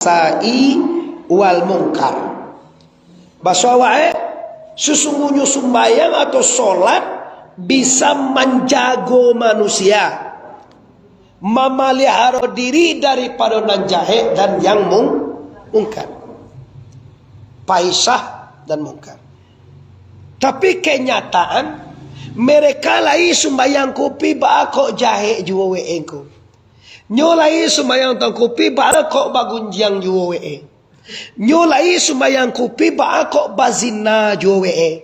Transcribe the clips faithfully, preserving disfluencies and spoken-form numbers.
fahsai wal mungkar. Baso awak, eh, sesungguhnyo sumbayang atau solat bisa manjago manusia, mamaliharo diri daripado nan jahek dan yang mung-, mungkar. Fahsah dan mungkar. Tapi kenyataan, mereka lai sumbayang kupi baa kok jahek juo we engko. Nyo lai sumbayang tangkupi baa kok bagunjiang juo we. Nyo lai sumbayang kupi baa kok bazina juo we.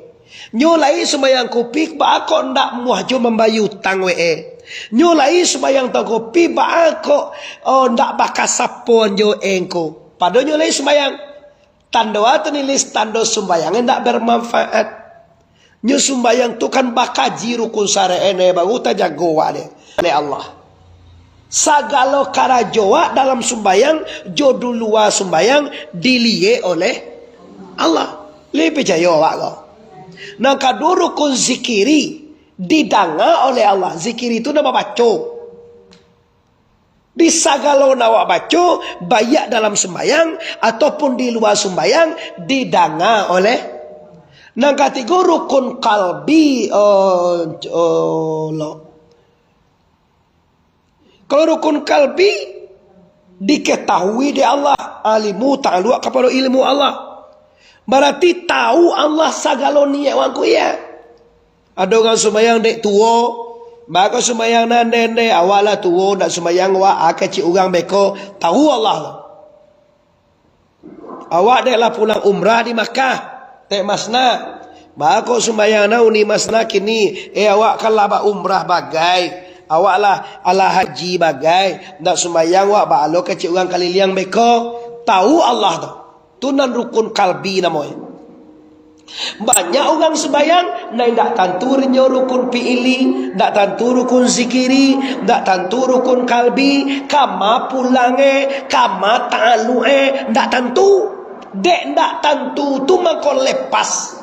Nyo lai sumbayang kupi baa kok ndak muah jo mambayia utang we. Nyo lai sumbayang tangkupi baa kok, oh, ndak bakasapon jo engko. Padonyo lai sumbayang. Tando a tu nilis, tando sumbayang indak bermanfaat. Nyo sumbayang tu kan bakaji rukun syarek, eh, baru tajago wak deh oleh Allah. Sagalo karajo wak dalam sumbayang jo di lua sumbayang diliek oleh Allah. Lai picayo awak ko? Nan kaduo rukun zikiri didanga oleh Allah. Zikiri tu nan babaco. Di sagalo nan awak baco, baiak dalam sumbayang ataupun di lua sumbayang, didanga oleh. Nan katigo, rukun kalbi, eh, eh, lo. Kalau rukun kalbi, diketahui dek Allah, alimu ta'aluk kapado ilmu Allah. Barati tahu Allah sagalo niaik wak ko, iyo. Ado urang sumbayang dek tuo, baa kok sumbayang nan den dek, awak lah tuo, ndak sumbayang wak, a kecek urang beko, tahu Allah tu. Awak dek lah pulang umrah di Makkah, dek Masna. Baa kok sumbayang nan uni Masna kini, eh, awak kan lah baumrah bagai, awak lah, alah haji bagai, ndak sumbayang wak, baa lo kecek urang kaliliang beko, tahu Allah tu. Tu nan rukun kalbi namonyo. Banyak urang sumbayang, nan indak tantu inyo rukun fi'ili, indak tantu rukun zikiri, indak tantu rukun kalbi, kama pulang e, kama ta'aluk e, indak tantu. Dek indak tantu tu mako lepas.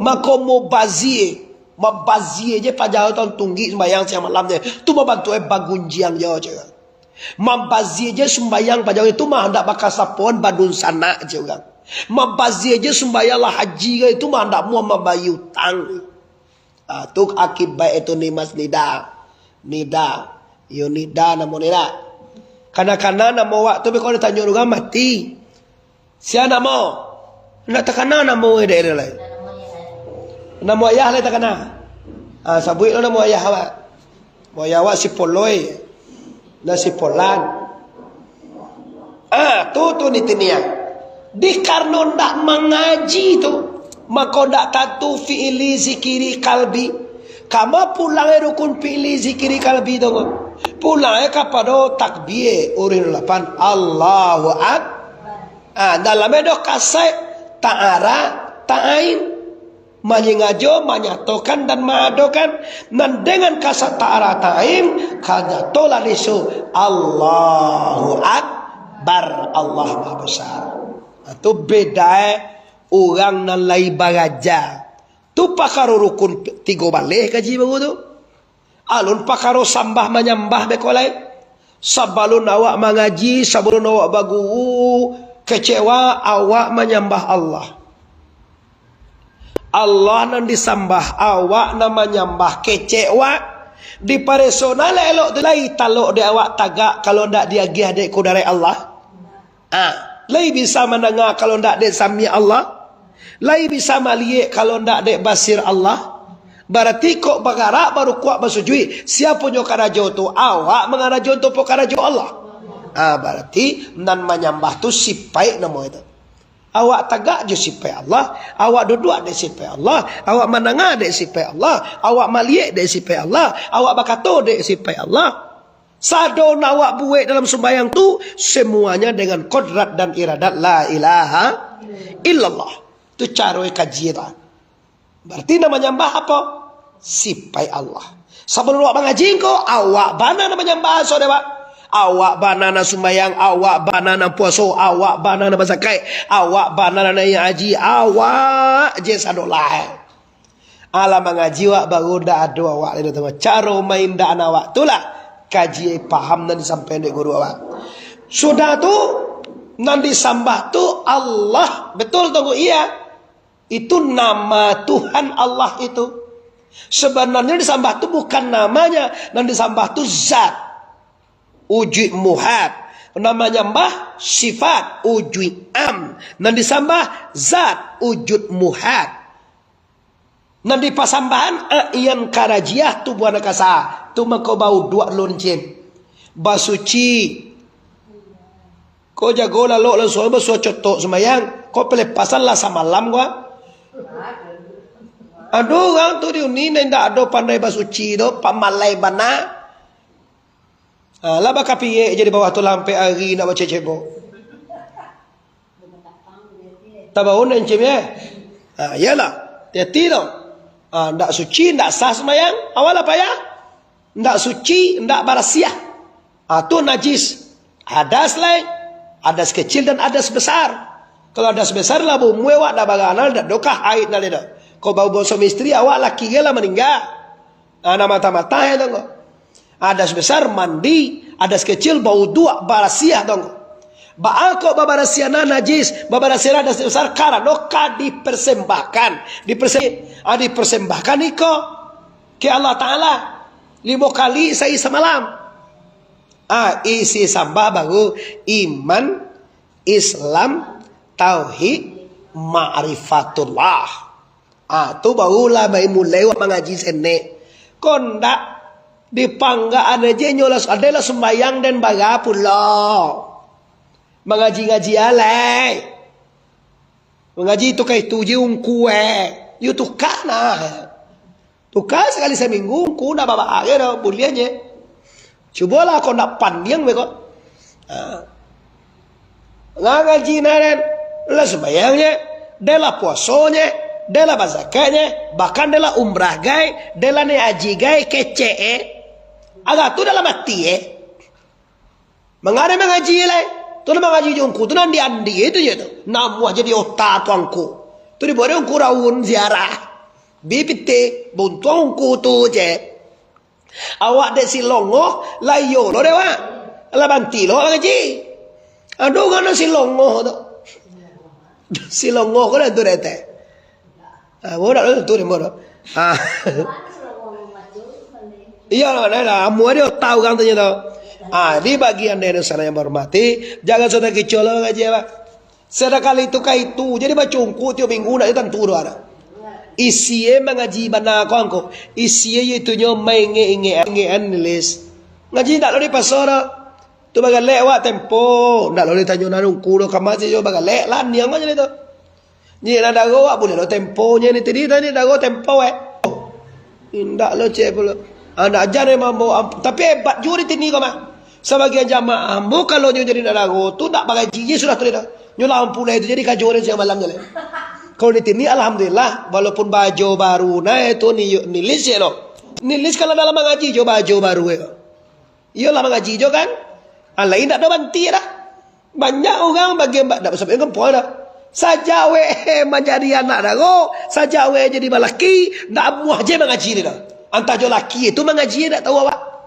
Mako mubazir. Mubazir je paja tu tunggi sumbayang siang malam je. Tu babantuak e bagunjiang je, cek. Mambazia je sumbayang paja itu mah handak bakasapoan badunsanak je urang. Mambazia je sumbayang lah haji ka itu mah handak muah mambayia utang. Ah, tu akibat itu ni Mas Nida. Nida. Yo Nida namo Nida. Kana-kana namo wak tu beko ditanyo urang mati. Sia namo? Ndak takana namo dek lai. Namo ayah lai takana. Ah, sabuik lo namo ayah awak. Namo ayah awak si Poloi. Nah, si Polan. Ah, tu, tu ni tiniang. Di karano ndak mangaji tu, mako ndak tantu fi'ili zikiri kalbi. Kama pulang rukun fi'ili zikiri kalbi tu. Pulang kapado takbir urang lapan. Allahu Akbar. Ah, dalam e doh kasek ta'ara ta'ain, manyengajo, manyatokan, dan maadokan, nan dengan kasek ta'ara ta'ain, ka nyato lah disu, Allahu Akbar, Allah Maha Besar. Ah, tu beda e urang nan lai baraja. Tu pakaro rukun tigo baleh kaji baru tu. Alun pakaro sambah manyambah beko lai. Sabalun awak mangaji, sabalun awak baguru, kecek wak, awak manyambah Allah. Allah nan disambah, awak nan manyambah, kecek wak. Dipareso nan elok-elok tu lai talok dek awak tagak kalau ndak diagiah dek kudaraik Allah. Ah, lai bisa mandanga kalau ndak dek Sami Allah? Lai bisa maliek kalau ndak dek Basir Allah? Barati kok bagarak, barukuak, basujuik, sia punyo karajo tu? Awak mangarajo untuak karajo Allah. Ah, barati nan manyambah tu sipaik namo itu. Awak tagak jo sipaik Allah, awak duduak dek sipaik Allah, awak mandanga dek sipaik Allah, awak maliek dek sipaik Allah, awak bakato dek sipaik Allah. Sado nan awak buek dalam sumbayang tu, semuanya dengan kodrat dan iradat la ilaha illallah. Tu caro kaji tu. Berarti nan manyambah apo? Sipaik Allah. Sabalun awak mangaji ko, awak bana nan manyambah aso dek awak. Awak bana nan sumbayang, awak bana nan puaso, awak bana nan bazakaik, awak bana nan naiak haji, awak je sadolah. Alah mangaji awak baru ndak ado awak lai tu. Caro maindaan awak tu lah kaji paham nan disampaikan dek guru awak. Sudah tu, Nan disambah tu Allah. Betul tu, Ngku? Iya. Itu nama Tuhan Allah itu. Sebenarnya disambah tu bukan namanya. Nan disambah tu zat. Ujuik muhat. Nan manyambah sifat. Ujuik am. Nan disambah zat. Ujuik muhat. Nan dipasambahan, aian karajiah, tubuah nan kasa. Tu mangko bauduak lun cin. Basuci. Ko jago lalok lansuang basuo cotok sumbayang. Ko pelepasan lah samalam ko. Ado urang tu di uni nan indak ado pandai basuci tu, pamalai bana. Ha, lah bakapiek je di bawah tu lah ampek ari indak bacecebok. Tabaun encim, ye? Ha, iyalah. Hati-hati tu. Ha, ndak suci, ndak sah sumbayang. Awak lah payah. Ndak suci, ndak barasiah. Ha, tu najis. Hadas lai. Hadas kecil dan hadas besar. Kalau hadas besar lah baumua awak, ndak baranal, ndak dokah haid nalai tu. Kok baru basuami istri, awak laki ge lah maningga. Ha, nah, mata-mata tu ko. Hadas besar mandi, hadas kecil bauduak, barasiah tu ko. Baa kok babarasiah nan najis, babarasiah nan hadas besar? Karano ka dipersembahkan, diperse-, ah, dipersembahkan iko ka Allah Taala limo kali sahari samalam. Ah, isi sambah baru iman, Islam, tauhid, ma'rifatullah. Ah, tu barulah baru mulai wak mangaji senek. Kok ndak dipanggaan aja nyo lah, ado lah sumbayang den bara pulo. Mangaji-ngaji alai. Mangaji tu ka itu je ungku eh. Yo tuka nah. Tuka sakali saminggu, ungku ndak baa-baa aja doh, buliah je. Cubolah kok ndak pandiang beko. Ha. Nga-, ngaji nah den, lah sumbayangnyo, den lah puasonyo, den lah bazakatnyo, bahkan den lah umrah gai, den lah naiak haji gai, kecek eh. Agak tu dalam ati eh. Manga den mangaji lai. Tu nan mangaji jo ungku tu nan diandi tu je tu. Namuah jadi ota tu angku. Tu dibuek dek ungku raun ziarah. Bi pitih, buntuang ungku tu je. Awak dek silongoh, lah iyo lo dek awak. Lah banti lo awak ngaji. Ado urang nan silongoh tu. Silongoh ko dah tu dek teh. Ah, mo dak lo tu dek mo tu. Ah. Iyo lah, lah. Amuah dia tahu urang tu nyo tu. Ah, di bagian dia sana yang berhormati, jangan sudah kicuah lo ngaji, Pak. Sadakali tu ka itu, jadi bacungku tiok minggu ndak tantu doh ado. Isie mangaji bana ko angko. Isie yo itunyo maingek-ingek, ingekan nilis. Ngaji ndak lo dipaso doh. Tu bagalek awak tempo, ndak lo ditanyo nan ungku doh kama si yo bagalek, laniang aja tu. Nyiak nan daro awak buliah lo tempo, nyiak ni tadi tadi daro tempo eh. Indak lo cek pulo. Anak aja ni mambo, tapi hebat juo di tini ko mah. Sabagian jamaah ambo, kalau nyo jadi nak daro tu, nak bagaji je sudah tu dah. Nyo lah ampun lah itu jadi kajo den siang malam je lah. Kalau di tini, alhamdulillah, walaupun bajo baru nah itu ni, nilis je lo. Nilis kalau dalam mangaji jo bajo baru eh. Iyo lah mangaji jo kan. Alai indak ado banti dah. Banyak urang bagian ba-, ndak sampai gempo dah. Sajak weh manjadi anak daro, sajak weh jadi balaki, ndak amuah je mangaji ni dah. Antah jo laki itu mangaji ndak tahu awak.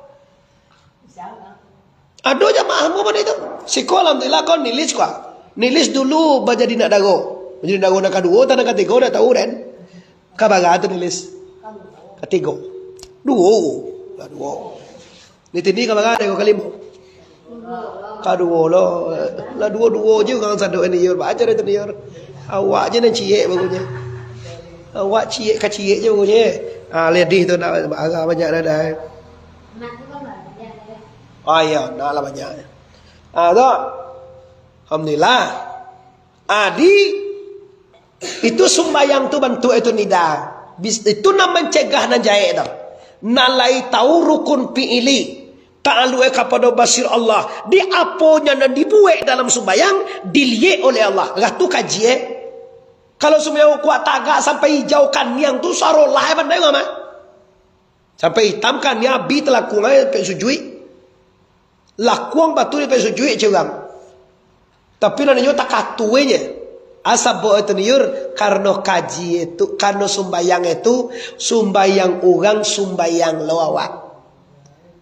Ado jamaah ambo model itu. Siko alhamdulillah ko nilis ko. Nilis dulu bajadi nak daro. Bajadi daro nan kaduo atau nan katigo ndak tahu den. Ka bara tu nilis? Katigo. Duo. Lah duo. Ni tini ka bara daro kalimo? Kaduo lo. Lah duo-duo je urang sadok ni yo. Baco deh tu ni yo. Awak je nan ciek bagunyo. Awak ciek ka ciek je bagunyo. Ah, ledih tu nak bara banyak dah. Ah, iyo, nak lah banyak. Ah, tu. Alhamdulillah. Ah, di, itu sumbayang tu bantuak itu nida. Bis-, itu nan mancegah nan jahek tu. Nan lai tahu rukun fi'ili, ta'aluk kapado basir Allah. Di aponyo nan dibuek dalam sumbayang, diliek oleh Allah. Lah tu kaji eh. Kalau sumbayang kuat tagak sampai ijau kaniang tu, sarolah eh pandai mah. Sampai itam kan, ni abi talakuang ai sampai sujuik. Lakuang batu sampai sujuik cek urang. Tapi nan inyo takatu je. Asabok itu niur, karano kaji itu, karano sumbayang itu, sumbayang urang, sumbayang lo awak.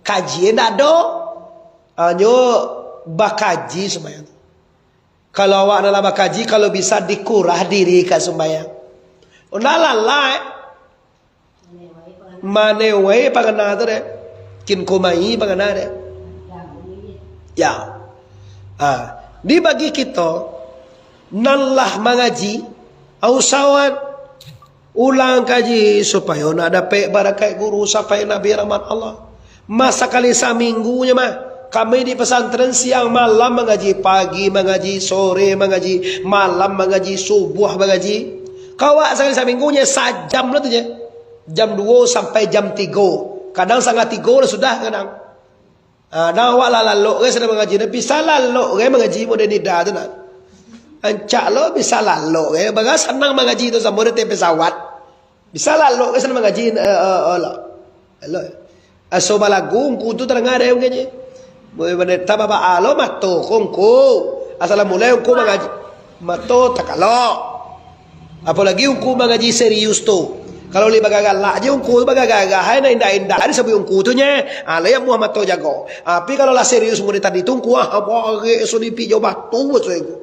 Kaji ndak ado, hanyo bakaji sumbayang tu. Kalau awak nan lah bakaji, kalau bisa dikurah diri ka sumbayang. Ndak lalai. Manewai pangana tu deh. Kin komai pangana deh. Ya. Ha. Di bagi kito nan lah mangaji, usahawan ulang kaji supayo nak dapek barakaik guru sampai Nabi rahmat Allah. Mah sakali saminggu nyo mah, kami di pesantren siang malam mangaji, pagi mangaji, sore mangaji, malam mangaji, subuah mangaji. Kawak sakali saminggu nyo sajam lah tu je. Jam duo sampai jam tigo. Kadang satangah tigo lah sudah kadang. Ah, dah awak lah lalok gai sadang mangaji, dah bisa lalok gai mangaji model nida tu nah. Ancak lo bisa lalok gai, bagas sanang mangaji tu samo di ateh pesawat. Bisa lalok gai sadang mangaji, eh, eh, eh, lah. Lalok. Aso balagu ungku tu tadanga deh mungkin je. Boleh bana taba ba alo mato ko ungku. Asal mulai ungku mangaji. Mato takalok. Apolagi ungku mangaji serius tu. Kalau lai bagagalak je ungku tu bagagah-gagah, hai, nak indak-indak disabuik ungku tu nye. Ah, lai amuah mato jago. Ah, tapi kalau lah serius model tadi tu ungku, ah, barek so nipik jo batu, maksud ungku.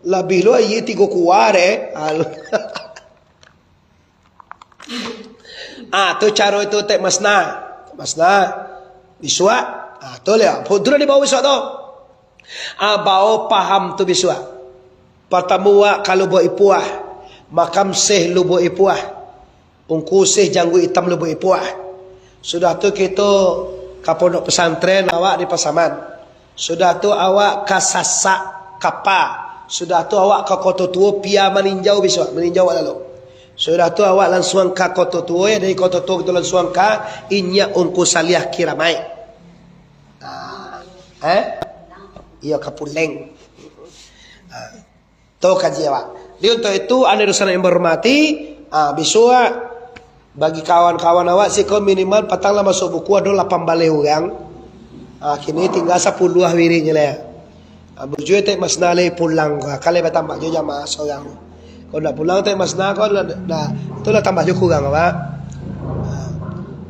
Labiah lo aia tigo kuah deh. Ah, lo. Ah, tu caro itu Tek Masna. Tek Masna. Bisuak. Ah, tu lah. Tu lah dibawa bisuak tu. Ah, bao paham tu bisuak. Partamo awak ka Lubuak Ipuah, makam Syekh Lubuak Ipuah, Ungku Syekh Jangguik Itam Lubuak Ipuah. Sudah tu kito ka pondok pesantren awak di Pasaman. Sudah tu awak ka Sasak Kapa. Sudah tu awak ka Koto Tuo, Pia Maninjau bisuak, Maninjau awak lalu. Sudah tu awak lansuang ka Koto Tuo, ya, dari Koto Tuo kito lansuang ka Inyiak Ungku Saliah Kiramaik. Ah, eh? Iyo, ka Puleng. Ah, tu kaji awak. Jadi, untuak itu, anak dunsanak yang bahormati, ah, bisuak, bagi kawan-kawan awak, siko minimal patang lah masuak buku, ado lapan baleh urang. Ah, kini tingga sapuluah wirik nyo lah. Ah, bujua Tek Masna lai pulang, ka lai batambah jo jamaah sorang. Kok ndak pulang Tek Masna ko, nah, nah, tu lah tambah jo kurang, Pak.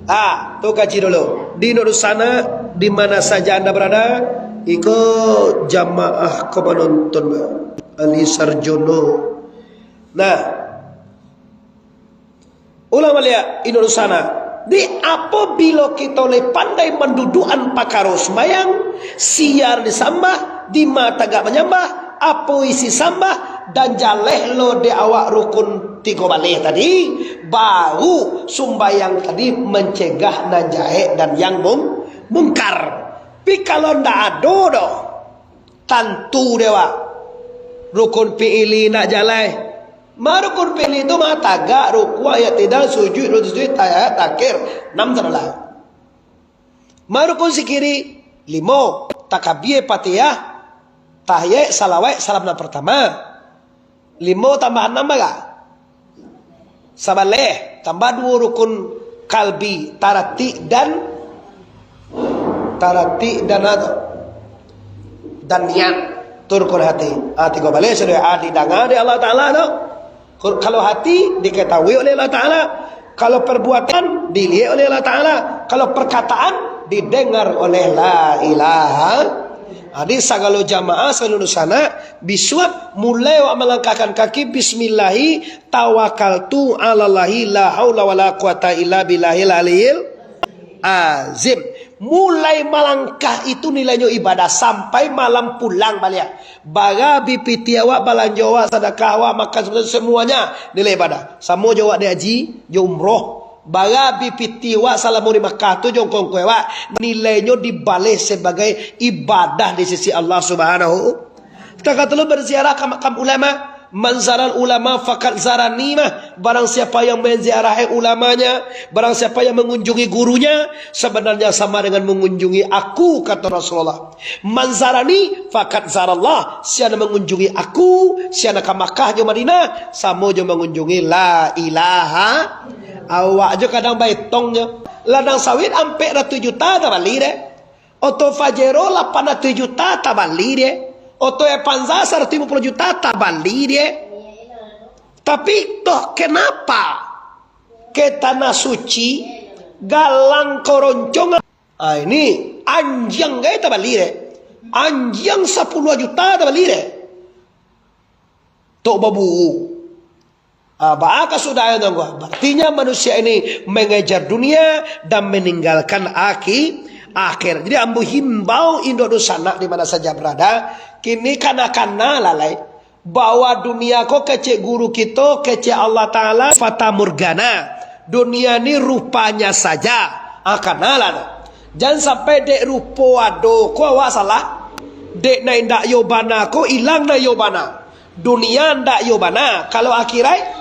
Ah, tu kaji dulu. Di Inuk Dunsanak, di mana saja Anda berada, iko jamaah ko panonton, Pak. Ali Sarjono. Nah, ulang baliak, Inuk Dunsanak. Di apabilo kito lai pandai mandudukan pakaro sumbayang, sia disambah, di ma tagak manyambah, apo isi sambah, dan jaleh lo dek awak rukun tigo baleh tadi, baru sumbayang tadi mancegah nan jahek dan yang mung-, mungkar. Tapi kalau ndak ado doh, tantu dek awak. Rukun fi'ili ndak jaleh. Ma rukun fi'ili tu ma tagak, rukuak, iktidal, sujuik, lutut sujuik, tahiyat, takbir. Anam sadolah. Ma rukun zikiri, limo, takabia, Fatihah, tahiyat, salawat, salam nan partama. Limo tambah anam bara? Sabaleh, tambah duo rukun kalbi, taratik dan, taratik dan apa? Dan niat. Tu rukun hati. Ah, tigo baleh sudah, ah, didanga dek Allah Taala tu. Kalau hati diketahui oleh Allah Taala, kalau perbuatan diliek oleh Allah Taala, kalau perkataan didengar oleh la ilaha. Jadi sagalo jamaah, sagalo dunsanak, bisuak mulai awak malangkahkan kaki, bismillahi tawakkaltu alallahi la haula wala quwata illa billahil aliyil azim. Mulai malangkah itu nilainyo ibadah sampai malam pulang baliak. Bara bi pitih awak, balanjo awak, sadakah awak, makan, semuanya nilai ibadah. Samo jo awak di haji, jo umroh. Bara bi pitih awak salamo di Makkah tu jo ongkoh-ongkoh awak, nilainyo dibaleh sabagai ibadah di sisi Allah Subhanahu. Takah tu lo berziarah ka makam ulama, man zaral ulama faqad zarani mah. Barang siapa yang menziarahi ulamanya, barang siapa yang mengunjungi gurunya, sebenarnya sama dengan mengunjungi aku, kata Rasulullah. Man zarani faqad zarallah, siapa yang mengunjungi aku, siapa ka Makkah jo Madinah, samo jo mengunjungi la ilaha. Awak jo kadang baetong jo. Ladang sawit ampek ratuih juta tabali deh. Oto Pajero lapan ratuih juta tabali deh. Oto Avanza saratuih limo puluah juta tabali deh. Tapi toh kenapa ke Tanah Suci galang koroncongan? Ah, ini anjiang gai tabali deh. Anjiang sapuluah juta tabali deh. Tok baburu. Ah, baa kasudahan tu, angku? Artinya manusia ini mengejar dunia dan meninggalkan aki-, akhirat. Jadi ambo himbau induk dunsanak di mana saja berada, kini kana-kana lah lai, bahwa dunia ko kecek guru kito, kecek Allah Ta'ala, fatamorgana. Dunia ni rupanya saja. Ah, kana lah tu. Jan sampai dek rupo ado ko awak salah. Dek nan indak yo bana ko ilang nan yo bana. Dunia ndak yo bana, kalau akhirat,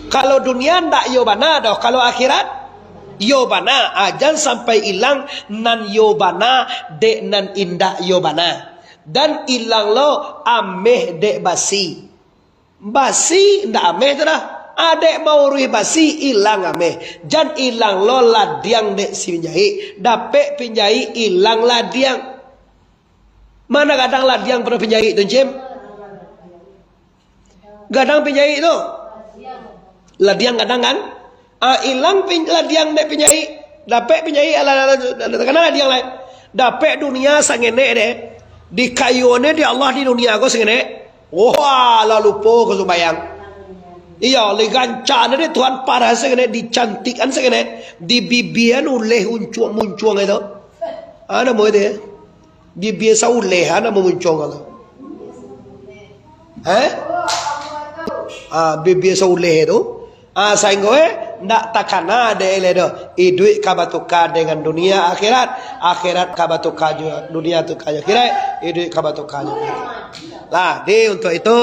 kalau dunia ndak yo bana doh, kalau akhirat yo bana. Ah, jan sampai ilang nan yo bana dek nan indak yo bana. Dan ilang lo ameh dek basi. Basi ndak ameh tu dah. Adek mauruih basi ilang ameh. Jan ilang lo ladiang dek si pinjaik. Dapek pinjaik ilang ladiang. Mana gadang ladiang pado pinjaik tu, Cim? Gadang pinjaik tu. Ladiang gadang kan? Ah, ilang pin-, ladiang dek pinjaik. Dapek pinjaik, alah, alah, alah, takana ladiang lai. Dapek dunia sangenek deh. Dikayuannya di Allah di dunia ko sangenek. Wah, lah lupo ko sumbayang. Iya, lai gancak deh Tuhan parah sangenek, dicantikan sangenek. Di bibian uleh uncuang-muncuang itu. Ah, namo itu ya? Bibia sauleh, ha, namo muncuang tu. Eh? Ah, bibia sauleh tu. Ah, sainggo, eh, ndak takana dek eleh doh. Iduik ka batuka dengan dunia akhirat, akhirat ka batuka jo dunia, tuka jo akhirat, iduik ka batuka jo akhirat. Lah, di untuk itu,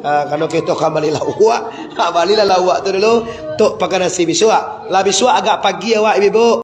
ah, kalau kita ka bali lauak, ah, balilah lauak tu dulu, tok pakan nasi bisuak. Lah bisuak agak pagi awak, ibu-ibu.